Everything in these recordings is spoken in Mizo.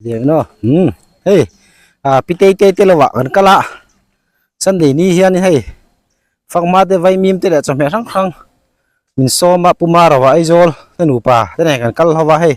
Lian no umm hei ah pitei te te lovah kan kal a sunday ni hian hei fakma te vaimim te leh chawhmeh hrang hrang min sawm a puma rova Aizawl te nupa te nen kan kal ho va hei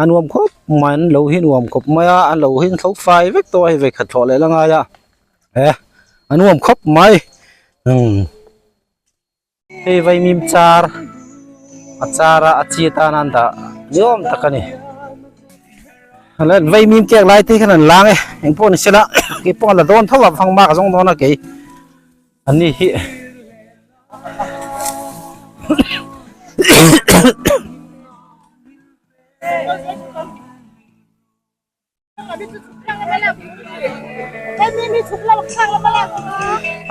a nuam khawp mai an lo hi nuam khawp mai a an lo hi an thlo fai vek tawh a hei vawikhat thlawh leh la ngai a e a nuam khawp mai umm. Hei vaimim char a char a a chi atana an dah ni awm tak a ni vaimim kek lai te khan an lang e engpawh ni sela keipawh an la dawn tho a fang mak a zawng dawn a kei an ni hi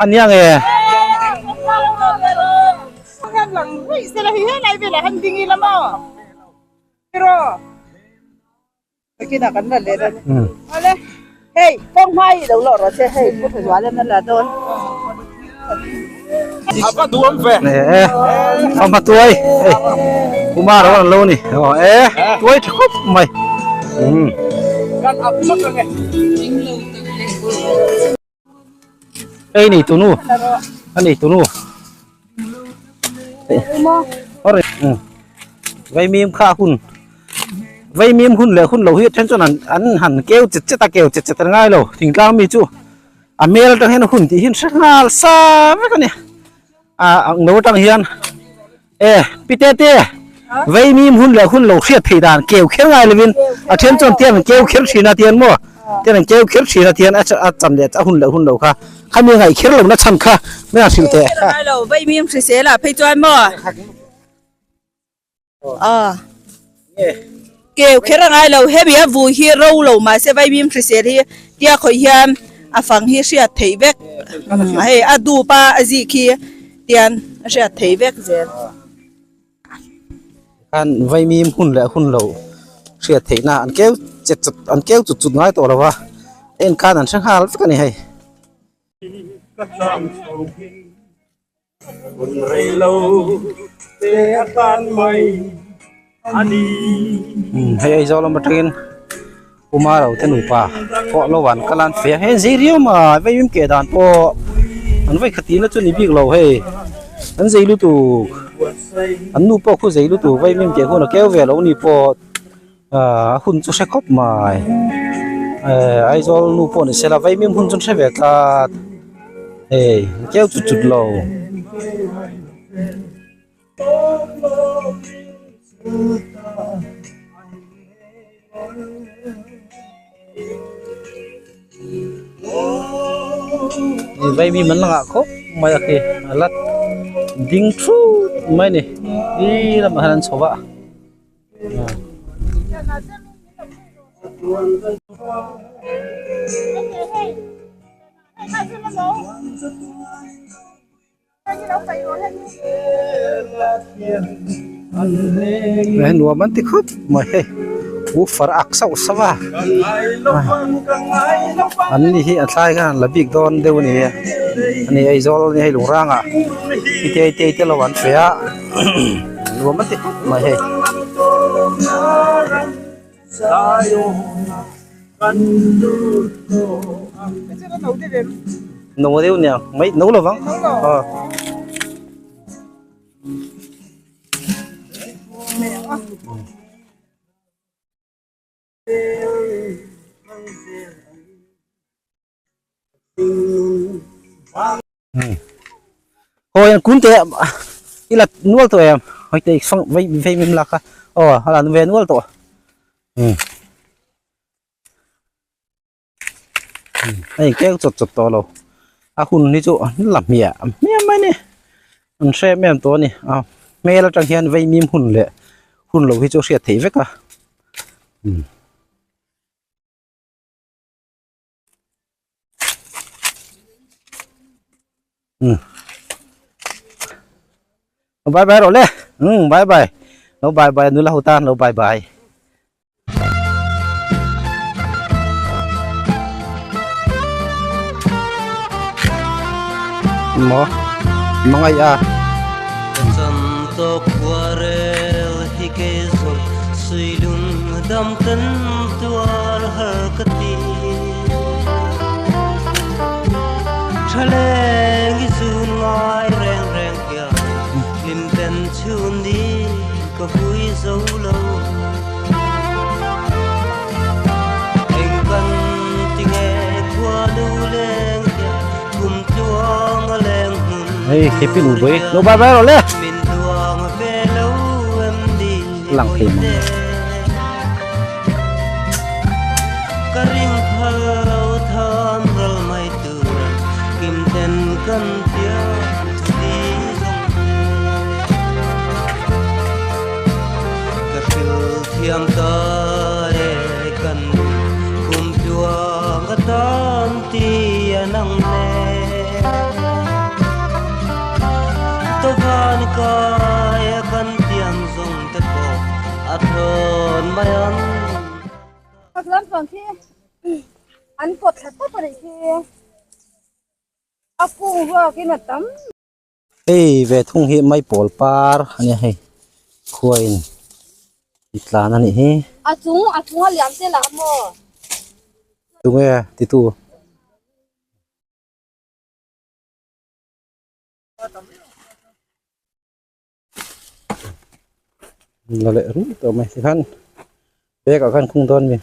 A nia nge? Fam a tuai hei Kumar a rawn lo ni aw e tuai tha khawp mai umm hei nei tunu a nei tunu vaimim kha hun vaimim hun leh hun lo hi then chuan an han keu chet chet a keu chet chet an ngai lo thingtlang mi chu. A hmel atang hian hun tih hi an hre nghal sa vek a ni a ang lo atang hian e pite te veimim hun leh hun lo hriat theih dan keu kher ngai lovin a then chuan tiang an keu kher thin a tian maw tiang an keu kher thin a tian a chan leh a hun leh hun lo kha khami ngaih kher lo na chhan kha mai a hrilh teh ngai lo veimim hrisel ah phei chuan maw A keu kher a ngai lo hemi a vui hi ro lo mahse vaimim hrisel hi tia khawih hian a fang hi hriat theih vek hei a dup a a zik hi tian a hriat theih vek zel. Khan vaimim hun leh hun lo hriat theih na an keu chet chut an keu chut chut ngai tawh lo va en khan an hre nghal vek a ni hei. Hei Aizawl lam atangin Puma ro te nupa pawh lo an kal a an feh a hei an zei riau mai vaimim keh dan pawh an vawi khat tihna chu ni bik lo hei an zei lutuk an nu pawh khu zei lutuk vaimim keh hun a keu ve lo ni pawh ahh a hun chu hre khawp mai eh Aizawl nu pawh ni sela vaimim hun chu an hre ve tlat hei an keu chut chut lo. Vaimim an la ngah khawp mai a khi a la ding thut mai a ni ih lamah hian an chho a. Hei nuam an ti khawp mai hei woofer a ak sauh sauh a an ni hi a thlai khan an la bik dawn deuh a ni a ani Aizawl a ni hei Lungrangah pitei te te lo an feh a. Nuam a ti khawp mai hei. No deuh nia mai no lo vang aw. Hawi an kun teh i la nual tawh em hawi te sang vei vei mim lak kha aw a la ve nual tawh hei keu chawt chawt tawh lo a hun hi chu an la hmiah hmiah mai a ni an hre em em tawh a ni a hmel atang hian vei mim hun leh hun lo hi chu a hriat theih vek a. Um bye bye rawh le um bye bye lo bye bye nula ho tan lo bye bye. Maw mangai a. Hei khi pin ui lo bye bye rồi le lang thei mang An pawt thla tawp a nih khi a kung ruak in a tam. Hei ve thung hi mai pawl par a nia hei khuain i tlan a nih hi. A chung a chung a liam te lah maw. Tunge titu. La leh rut tawh mai tikhan bag ah khan khung dawn mi.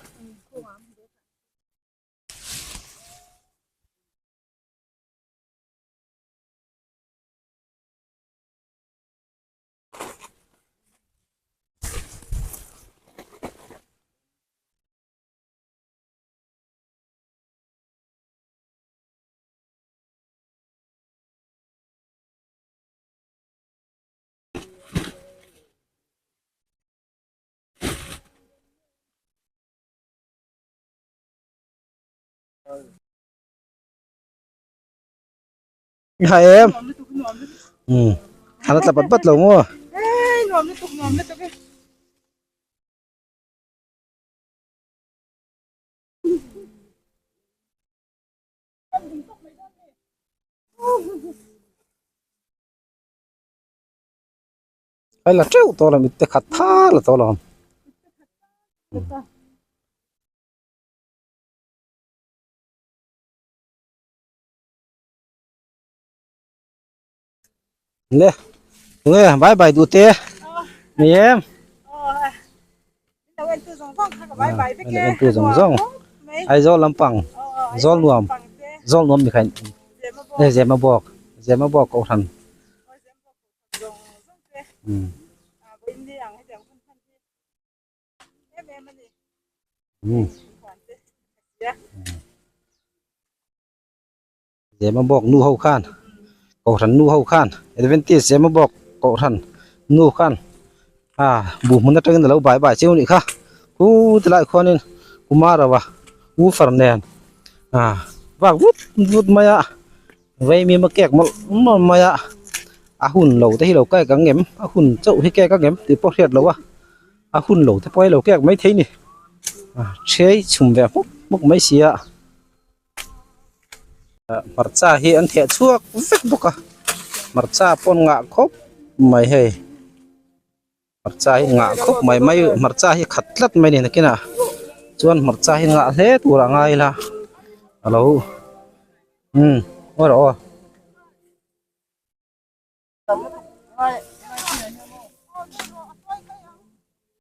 Hai em. Ừ. Hắn là bắt bắt lâu mua. Ê, nuam lutuk nuam lutuk e. Ai la teuh tawh lo mitte khat thar la tawh lo. Le tunge bye bye duh te ni em. En tu zawng zawng Aizawl lampang zawl nuam zawl nuam mi kha Zemabawk Zemabawk kohhran. Zemabawk nu ho khan kohhran nu ho khan Adventist Zemabawk kohhran nu khan a buh hmun atangin alo bai bai chiu anih kha khu tilai khuanin Kumarawa u far nen a vak vut vut mai a Vaimim a kek mawlh mawlh mai a a hun lo te hi lo kek ang em a hun chauh hi kek ang em tih pawh hriat loh a a hun lo te pawh hi lo kek maithei a ni a ṭhiai chhum ve hmuk hmuk mai si a hmarcha hi an theh chhuak vek bawk a hmarcha pawn ngah khawp mai hei hmarcha hi ngah khawp mai mai hmarcha hi khat tlat mai a ni nakinah chuan hmarcha hi ngah hle tur a ngai ila alo umm aw rawh aw.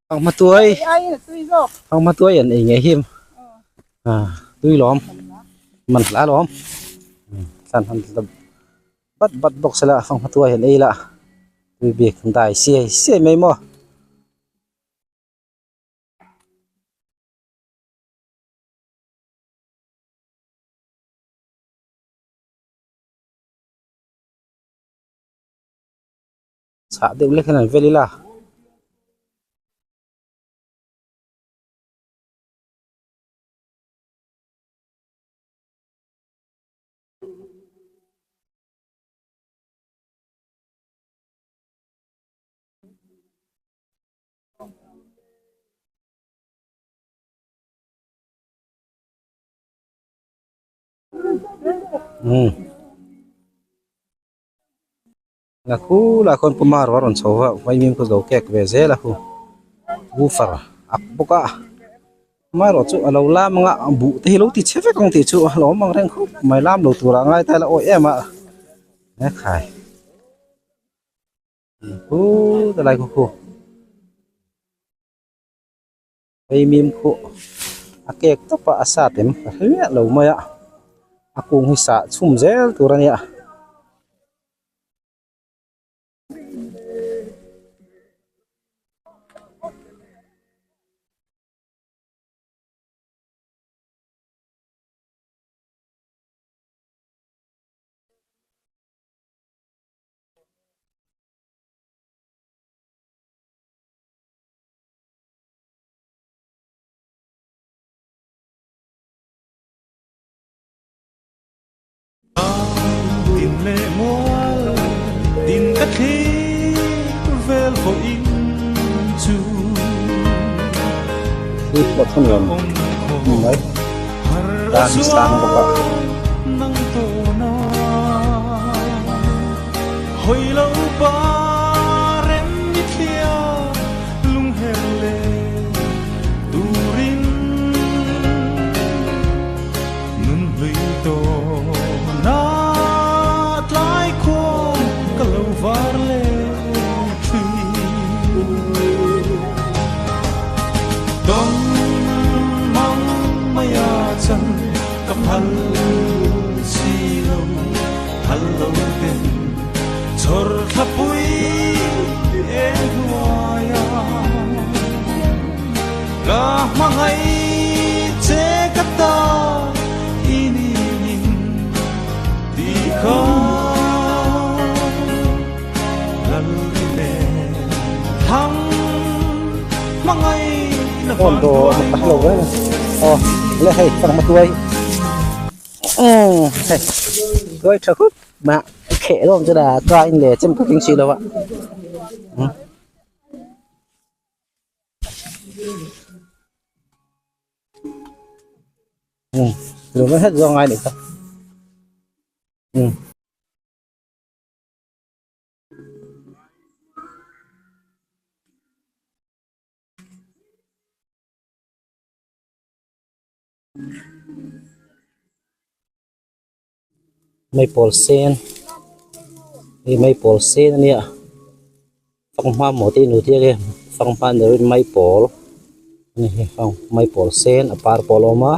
Fanghma tuai fanghma tuai an ei ngei him ah tui lawm man hla lawm thlan han tla bat bat bawk sela fanghma tuai han ei la tui bik dai siai siai mai maw. Chhah deuh lek hian an vel ila. Umm la khulaiah khuan puma ro a rawn chho a vaimim khu zo kek ve zel a hu woofer ak bawk a amaherawh chu a lo lam ang a buh te hi lo ti chhe vek ang tih chu a lo awm ang reng khawp mai lam lo turah a ngai ta ila awi em a e khai. Khu ti lai khu khu vaimim khu a cake tawp a a sat em ka hre miah lo mai a a kung hi sah chhum zel tur a nia. Tin leh mual tin ka thlir vel vawiin chu Thil pawh thun rawn mai tan sang bawk a. Nang tawna hawi lo pa rem mi thlia lungher leh turin nun hlui tawna tlai khua ka lo var leh thin. Dawng mang maia chan ka phal si lo, phal lo ten chhawr thlapui eng hnuaia ka hmangaih che ka ta i ni min ti kha lal i len thlang hmangaih na Awn dawr a lo reng a aw le hei fanghma tuai umm hei tuai tha khup mai a kheh dawn chu la train leh chem ka keng si lo a umm. Umm lo het zawng ngai nih kha umm. Maipawl sen hei maipawl sen a nia fanghma maw te nu te ania fanghma ni lovin maipawl a ni hi maipawl sen a par pawh a lo awm a.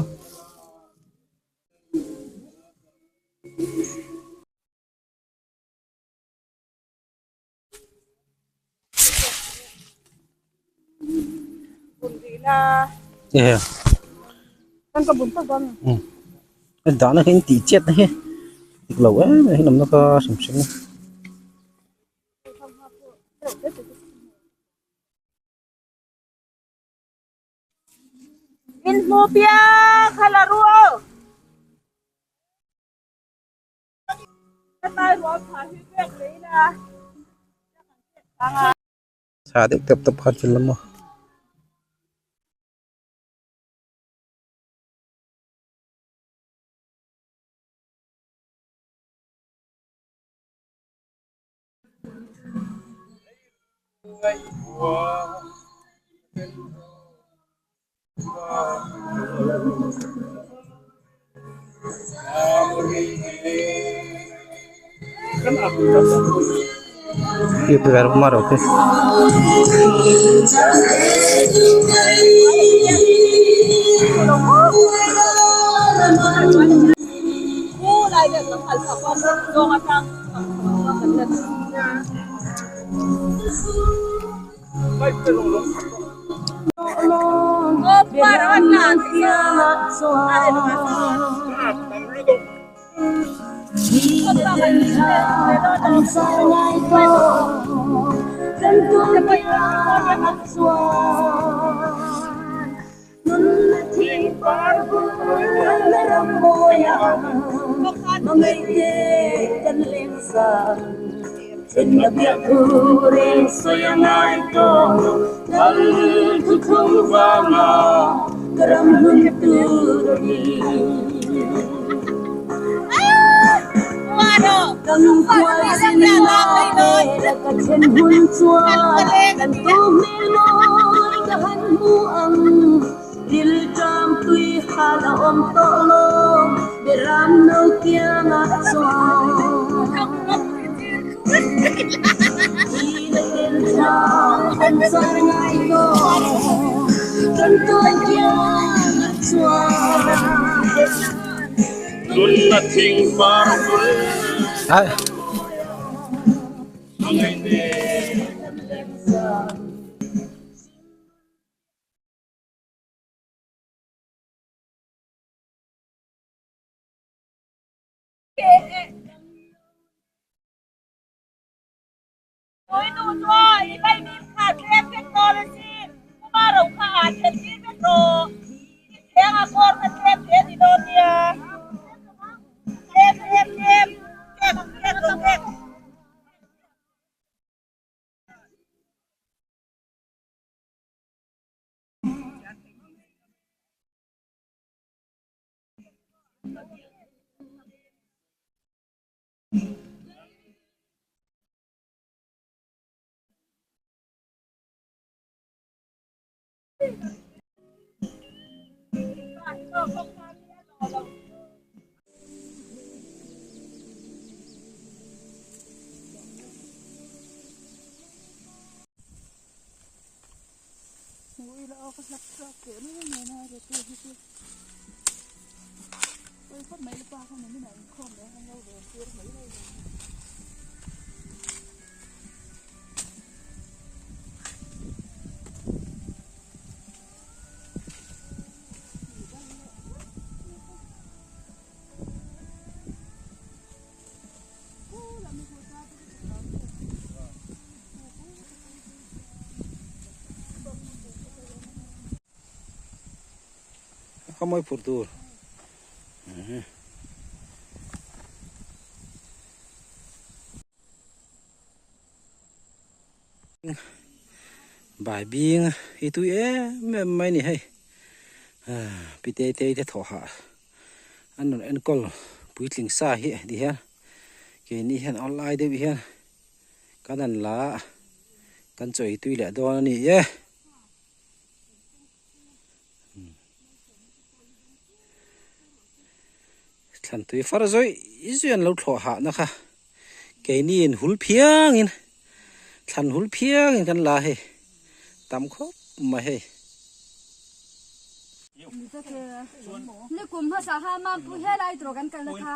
Dahna hi in tih chiat na hi dik lo em em hi nawmna ka hrim hrim a. In hmu piang kha la ru aw. Tha deuh tep tep khan thil lam a. Ka mawi phur tur. Bai bing hi tui em em mai ni hei. Pi te te te thawh hah an rawn enkawl puitling sa hi ti hian keini hian awlai deuh hian kan han la a kan chawi tui leh dawn a ni e. Thlan tui far zawih zawih an lo thlawh hahna kha keini in hul phiangin thlan hul phiangin kan la hei tam khawp mai hei. Nikum hmasa kha Mampui helai tur kan kalna kha.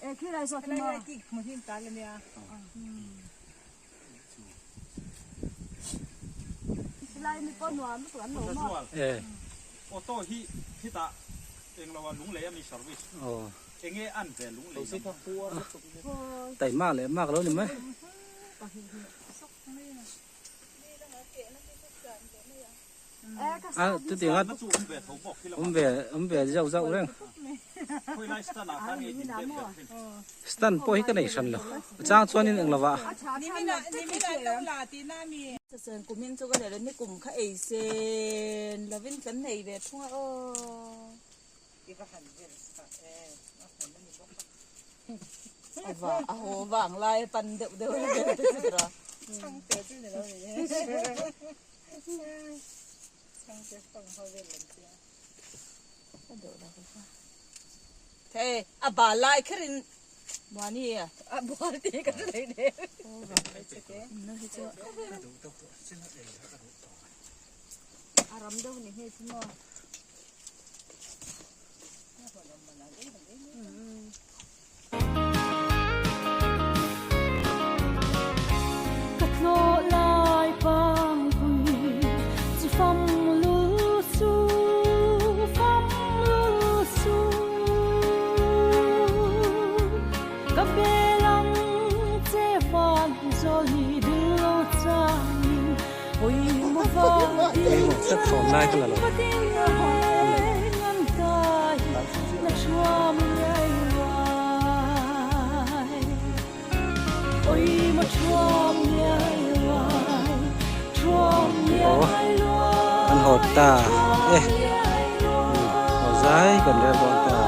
E khilai zawk hi maw. Lai mi pawh nuam lutuk an lo maw. E. Auto hi khitah englo a lunglei ami service. Enge an ve lunglei lam. Taima leh mak lo ni mai. A chutiang a awm ve awm ve zauh zauh reng. Stand pawh hi ka nei hran lo a chang chuanin eng lovah. Ka tlawh lai pangpui chu fam lul su, fam lul su. Ka bel ang che van zawl hi dil lo changin pawimawh vang tin reng an kai na thuam ngai ruai. Aw an haw ta e haw zai kan rel dawn ta.